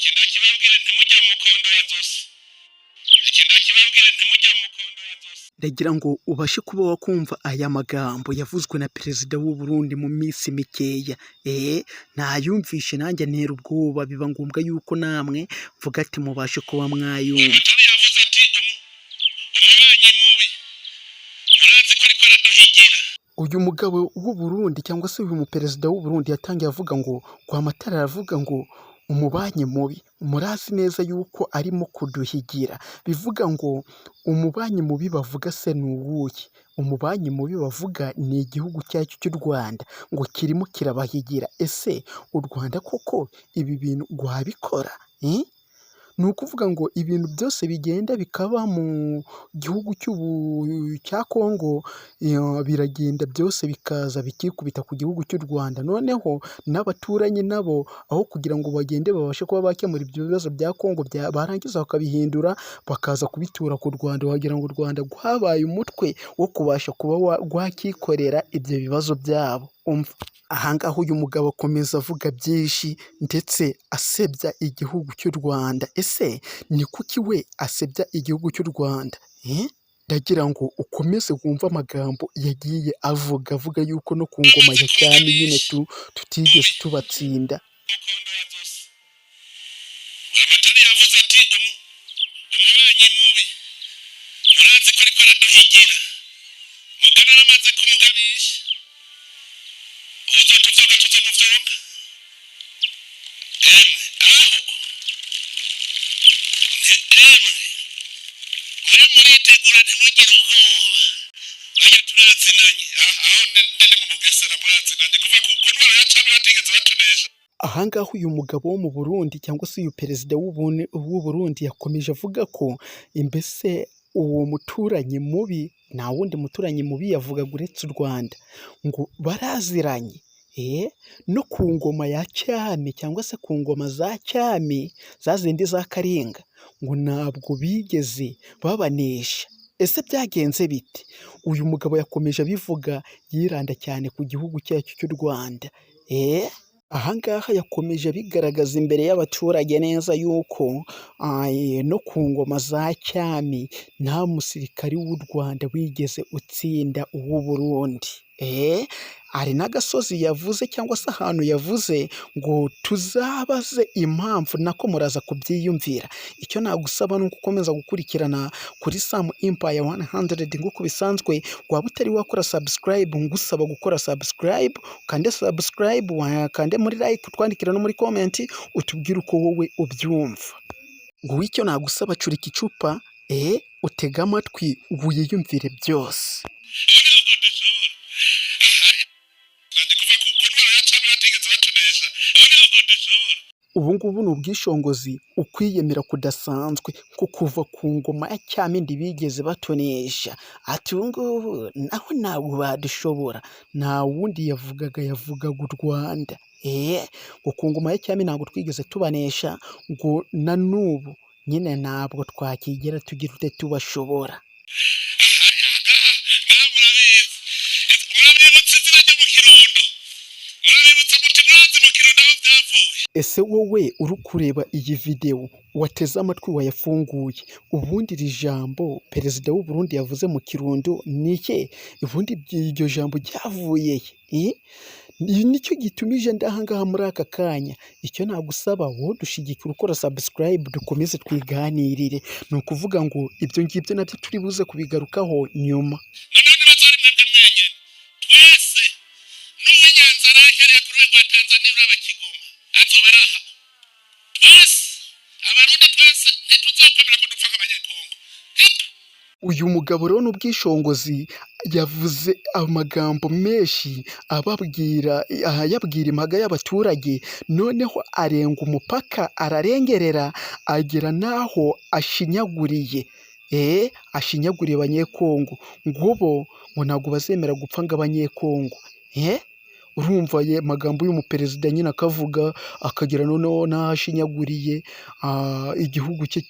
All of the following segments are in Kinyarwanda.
Iki ndakibabwire, ntimujya mu mukondo ya zose. Iki ndakibabwire, ntimujya mu mukondo ya zose. Ndagira ngo ubashe kuba wakumva aya magambo yavuzwe na perezida w'u Burundi mu minsi mikeya. Nayumvishe nanjye ntera ubwoba, biba ngombwa yuko namwe mvuga ati mubashe kuba mwayumva. Amatara yavuze ati umubanyi mubi, murazi ko ariko araduhigira. Uyu mugabo w'u Burundi cyangwa se uyu muperezida w'u Burundi yatangiye avuga ngo kwa Matara, aravuga ngo umubanyi mubi murazi neza yuko arimo kuduhigira. Bivuga ngo umubanyi mubi bavuga se ni uwuhe? Umubanyi mubi bavuga ni igihugu cyacu cy'u Rwanda, ngo kirimo kirabahigira. Ese u Rwanda koko ibi bintu rwabikora? Eh? Ni ukuvuga ngo ibintu byose bigenda bikaba mu gihugu cya Kongo, iyo, biragenda byose bikaza bikikubita ku gihugu cy'u Rwanda. Noneho n'abaturanyi nabo, aho kugira ngo bagende babashe kuba bakemura ibyo bibazo bya Kongo, barangiza bakabihindura, bakaza kubitura ku Rwanda. Wagira ngo u Rwanda rwabaye umutwe wo kubasha kuba rwakikorera ibyo bibazo byabo. Umva ahangaha uyu mugabo akomeza avuga byinshi, ndetse asebya igihugu cy'u Rwanda. Ese ni kuki we asebya igihugu cy'u Rwanda? Eh? Ndagira ngo ukomeze wumve amagambo yagiye avuga, avuga yuko no ku ngoma ya cyami nyine tutigeze tubatsinda. Mukondo ya zose. Amatara yavuze ati umubanyi mubi, murazi ko ariko araduhigira. Mugana aramaze kumugabisha, uzotuvyoga tuzomuvyonga. Emwe aho emwe mwe muritegura, ntimugire ubwoba. Bajya turazinanye. Aho ndi mu Bugesera, murazinanye kuva ku ntwaro ya cami, batigeze batunesha. Ahangaha uyu mugabo wo mu Burundi cyangwa se uyu perezida w'u Burundi yakomeje avuga ko mbese uwo muturanyi mubi nta wundi muturanyi mubi yavugaga uretse u Rwanda, ngo baraziranye. No ku ngoma ya cyami cyangwa se ku ngoma za cyami, za zindi za Karinga, ngo ntabwo bigeze babanesha. Ese byagenze bite? Uyu mugabo yakomeje abivuga yiranda cyane ku gihugu cyacu cy'u Rwanda. Ahangaha yakomeje abigaragaza imbere y'abaturage neza yuko no ku ngoma za cyami nta musirikari w'u Rwanda wigeze utsinda uw'u Burundi. Hari n'agasozi yavuze cyangwa se ahantu yavuze ngo tuzabaze impamvu, nako muraza kubyiyumvira. Icyo nagusaba ni uko ukomeza gukurikirana kuri Sam Empire 100 nk'uko bisanzwe. Waba utari wakora subscribe, ngusaba gukora subscribe, ukande subscribe, wakande muri like, utwandikira no muri comment, utubwire uko wowe ubyumva. Ngo icyo nagusaba, curika icupa, utege amatwi, wiyumvire byose. Ntabwo dushobora. Ndi kuva ku ntwaro ya cami, batigeze batunesha. Ntabwo dushobora. Ubu ngubu ni ubwishongozi, ukwiyemera kudasanzwe, ko kuva ku ngoma ya cyami ntibigeze batonesha. Ati ubu ngubu naho ntabwo badushobora. Nta wundi yavugaga, yavugaga u Rwanda. Ngo ku ngoma ya cyami ntabwo twigeze tubanesha, ngo na n'ubu nyine ntabwo twakigera tugira ute tubashobora. Ngaha murabizi, murabibutsa izina ryo mu Kirundo, murabibutsa muti murazi mu Kirundo aho byavuye. Ese wowe uri kureba iyi videwo, wateze amatwi, wayafunguye, ubundi iri jambo perezida w'u Burundi yavuze mu Kirundo ni iki? Ubundi iryo jambo ryavuye he? Nicyo gitumije ndahangaha muri aka kanya. Icyo nagusaba wowe dushigikira ukora subscribe, dukomeze twiganirire. Ni ukuvuga ngo ibyo ngibyo nabyo turi buze kubigarukaho nyuma. Noneho ntibazari mwebwe mwenyene, twese n'uw'Inyanzarake ariya ku rwego rwa Tanzania, uraba Kigoma azoba ari aha. Twese Abarundi, twese ntituzokwemera ko dupfa nk'Abanyekongo. Uyu mugabo rero n'ubwishongozi yavuze amagambo menshi, ababwira, ayabwira imbaga y'abaturage. Noneho arenga umupaka, ararengerera, agera n'aho ashinyaguriye, ashinyaguriye Abanyekongo, ngo bo ngo ntabwo bazemera gupfa ngo Abanyekongo. Urumva ye magambo y'umuperezida nyine, akavuga akagera noneho n'aho ashinyaguriye igihugu cye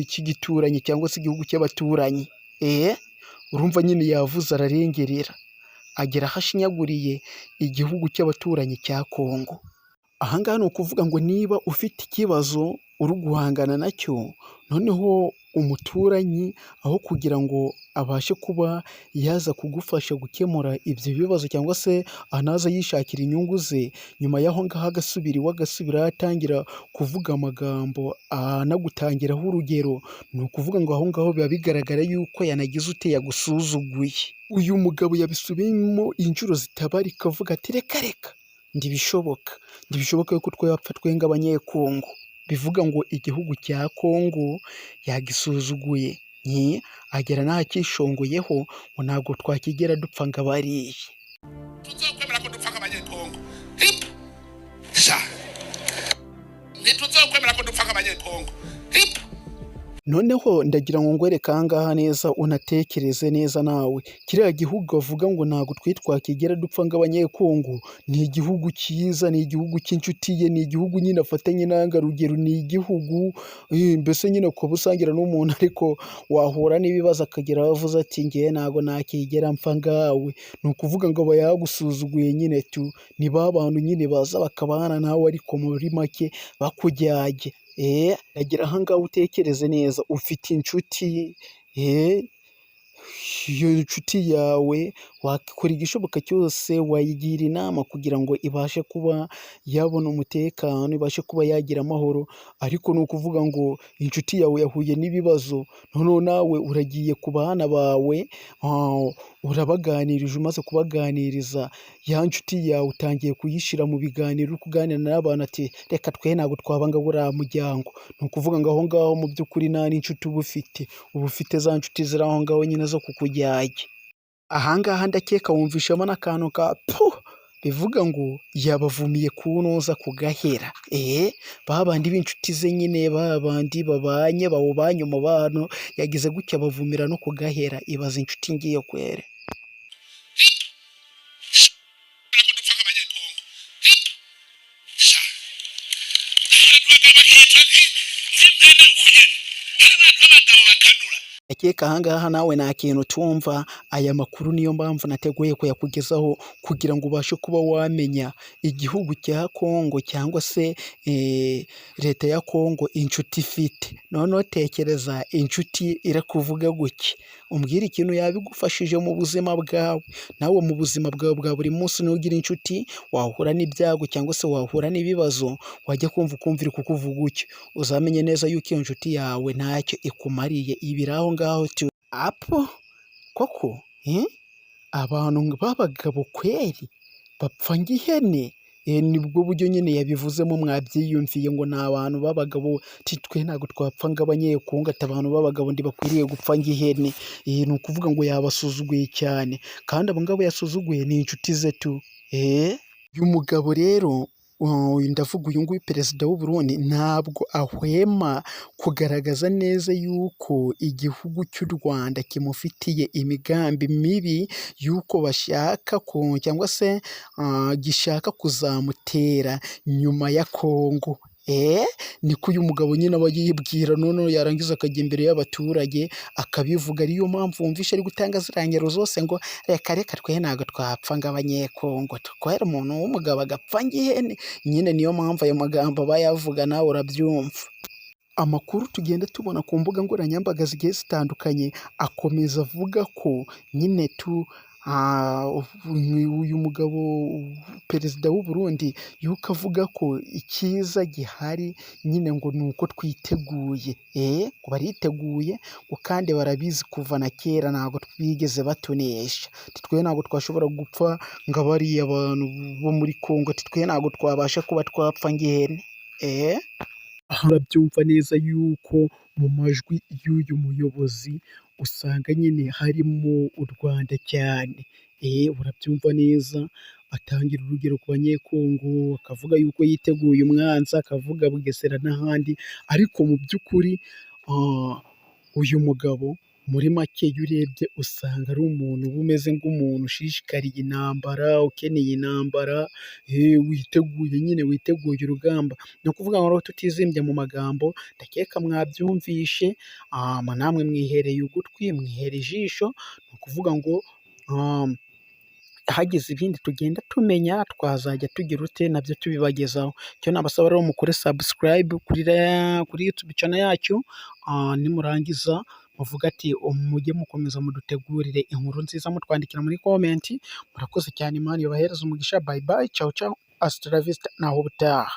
cy'igituranyi cyangwa se igihugu cy'abaturanyi. Urumva nyine yavuze ararengerera, agera aho ashinyaguriye igihugu cy'abaturanyi cya Kongo. Ahangaha ni ukuvuga ngo niba ufite ikibazo uri guhangana nacyo, noneho umuturanyi aho kugira ngo abashe kuba yaza kugufasha gukemura ibyo bibazo cyangwa se anaza yishakira inyungu ze, nyuma y'aho ngaho agasubira iwe, agasubira atangira kuvuga amagambo anagutangiraho urugero, ni ukuvuga ngo aho ngaho biba bigaragara yuko yanagize ute, yagusuzuguye. Uyu mugabo yabisubiyemo inshuro zitabarika avuga ati reka reka, ntibishoboka, ntibishoboka yuko twapfa twenga Abanyekongo. Bivuga ngo igihugu cya Kongo yagisuzuguye, agera n'aho akishongoyeho ngo ntabwo twakigera dupfa ngo abariye. Tuzokwemera ko dupfa nk'Abanyekongo? Hip sha, ntituzokwemera ko dupfa nk'Abanyekongo. Hip. Noneho ndagira ngo ngwereke aha ngaha neza, unatekereze neza nawe. Kiriya gihugu avuga ngo ntabwo twe twakigera dupfa nk'Abanyekongo, ni igihugu cyiza, ni igihugu cy'inshuti ye, ni igihugu nyine afatanye intangarugero, ni igihugu mbese nyine ukaba usangira n'umuntu, ariko wahura n'ibibazo akagera aho avuze ati ngewe ntabwo nakigera mpfa ngawe. Ni ukuvuga ngo aba yagusuzuguye nyine tu, ni ba bantu nyine baza bakabana nawe ariko muri make bakujyajya. Ndagira aha ngaha utekereze neza, ufite inshuti, iyo nshuti yawe wakora igishoboka cyose, wayigira inama kugira ngo ibashe kuba yabona umutekano, ibashe kuba yagira amahoro, ariko ni ukuvuga ngo inshuti yawe yahuye n'ibibazo, noneho nawe uragiye ku bana bawe, urabaganirije, umaze kubaganiriza, ya nshuti yawe utangiye kuyishyira mu biganiro, uri kuganira n'abantu ati reka twe ntabwo twaba nga buriya muryango. Ni ukuvuga ngo aho ngaho mu by'ukuri nta n'inshuti uba ufite, uba ufite za nshuti ziri aho ngaho nyine zo kukujyajya. Aha ngaha ndakeka wumvishemo n'akantu ka pu, bivuga ngo yabavumiye ku ntuza ku gahera. Ba bandi b'inshuti ze nyine, ba bandi babanye bawubanye umubano, yagize gutya abavumira no ku gahera. Ibaze inshuti ngiyo kwere. Ko dupfa nk'Abanyekongo? Hip sha, abantu bagabo bakicwa nk'impene uku nyene. Hari abantu b'abagabo bakanura. Ndakeka aha ngaha nawe nta kintu utumva, aya makuru niyo mpamvu nateguye kuyakugezaho kugira ngo ubashe kuba wamenya igihugu cya Kongo cyangwa se leta ya Kongo inshuti ifite. Noneho tekereza inshuti irakuvuga gutya, umbwire ikintu yabigufashije mu buzima bwawe. Nawe mu buzima bwawe bwa buri munsi nugira inshuti, wahura n'ibyago cyangwa se wahura n'ibibazo, wajya kumva ukumva iri kukuvuga gutyo, uzamenye neza yuko iyo nshuti yawe ntacyo ikumariye, iba iri aho ngaho tu. Apo koko abantu b'abagabo kweri bapfa nk'ihene? Nibwo buryo nyine yabivuzemo mwabyiyumviye ngo ni abantu b'abagabo, twe ntabwo twapfa nk'Abanyekongo, ati abantu b'abagabo ntibakwiriye gupfa nk'ihene. Ni ukuvuga ngo yabasuzuguye cyane, kandi abo ngabo yasuzuguye ni inshuti ze tu. Uyu mugabo rero, ndavuga uyu nguyu perezida w'u Burundi, ntabwo ahwema kugaragaza neza yuko igihugu cy'u Rwanda kimufitiye imigambi mibi, y'uko bashaka ko cyangwa se gishaka kuzamutera nyuma ya Kongo. Niko uyu mugabo nyine aba yibwira, noneho yarangiza akajya imbere y'abaturage akabivuga, ariyo mpamvu wumvishe ari gutanga ziriya ngero zose ngo reka reka twe ntabwo twapfa nk'Abanyekongo, twera umuntu w'umugabo agapfa nk'ihene, nyine niyo mpamvu ayo magambo aba ayavuga nawe urabyumva. Amakuru tugenda tubona ku mbuga nkoranyambaga zigiye zitandukanye akomeza avuga ko nyine tu uyu mugabo perezida w'u Burundi yuko avuga ko icyiza gihari nyine ngo ni uko twiteguye, ngo bariteguye ngo kandi barabizi kuva na kera ntabwo bigeze batunesha, twe ntabwo twashobora gupfa nka bariya bantu bo muri Kongo, twe ntabwo twabasha kuba twapfa nk'ihene. Aha urabyumva neza yuko mu majwi y'uyu muyobozi usanga nyine harimo u Rwanda cyane, urabyumva neza atangira urugero ku Banyekongo, akavuga yuko yiteguye umwanzi, akavuga Bugesera n'ahandi, ariko mu by'ukuri uyu mugabo muri make iyo urebye usanga ari umuntu uba umeze nk'umuntu ushishikariye intambara, ukeneye intambara, witeguye nyine witeguye urugamba. Ni ukuvuga ngo tutizimbye mu magambo, ndakeka mwabyumvishe, namwe mwihereye ugutwi, mwihera ijisho, ni ukuvuga ngo Hagize ibindi tugenda tumenya, twazajya tugira ute nabyo tubibagezaho. Icyo nabasaba rero, mukore subscribe kuri YouTube channel yacu, nimurangiza muvuga ati mujye mukomeza mudutegurire inkuru nziza, mutwandikira muri comment. Murakoze cyane, Imana ibahereze umugisha. Bye bye, ciao ciao, hasta la vista, naho ubutaha.